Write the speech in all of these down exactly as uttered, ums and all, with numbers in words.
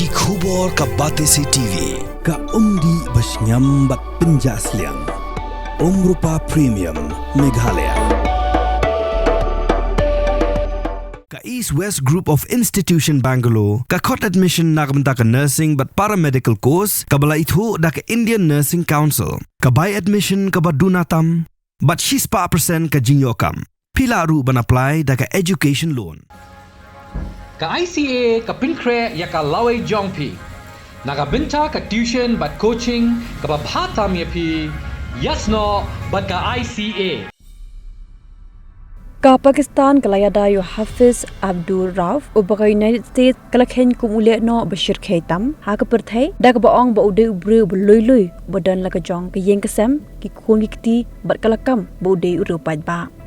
Ki khubor ka Batesi T V, ka umdih ba shngiam bad pynjah sliang. Umrupa Premium, Meghalaya. Ka East West Group of Institution Bangalore, ka khot admission na ka bynta ka nursing bad paramedical course, kaba la ithuh da ka Indian Nursing Council, ka bai admission kaba duna tam, bad shispah percent ka jingïoh kam. Phi lah ruh ban apply da ka education loan. Ka I C A ka pynkhreh ïa ka lawei jong phi na ka bynta ka tuition bad coaching kaba bha tam ïa phi. Ïasnoh bad ka I C A. Ka Pakistan ka la ïada ïa u Hafiz Abdul Rauf, uba ka United States ka la kheiñ kum u lehnoh ba shyrkhei tam ha ka pyrthei, da kaba ong ba u dei u briew ba lui lui, ba don la ka jong ka ïing ka sem, ki khun ki kti, bad ka la kam ba u dei u riewpaidbah.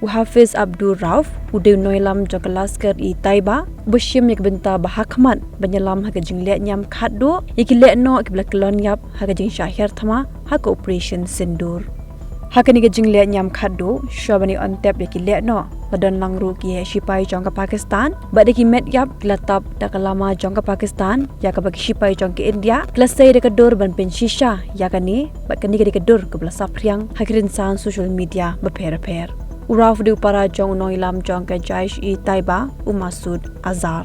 U Hafiz Abdul Rauf u dei u nongïalam jong ka Lashkar-e-Taiba, uba shim ïa ka bynta ba hakhmat ban ïalam ha ka jingleh niam khatduh ïa ki lehnoh kiba la kyllon ïap ha ka jingshah hiar thma ha ka Operation Sindoor. Ha kane ka jingleh niam khatduh, shuwa ban ïa on tep ïa ki lehnoh, la don lang ruh ki heh shipai jong ka Pakistan bad da ki met ïap ki la tap da ka lama jong ka Pakistan, ïa kaba ki shipai jong ka India ki la sei da ka dur ban pynshisha ïa kane, bad kane ka dei ka dur kaba la saphriang ha ki rynsan social media bapher bapher. U Rauf u dei u para jong u nongïalam jong ka Jaish-e-Taiba, u Masood Azhar.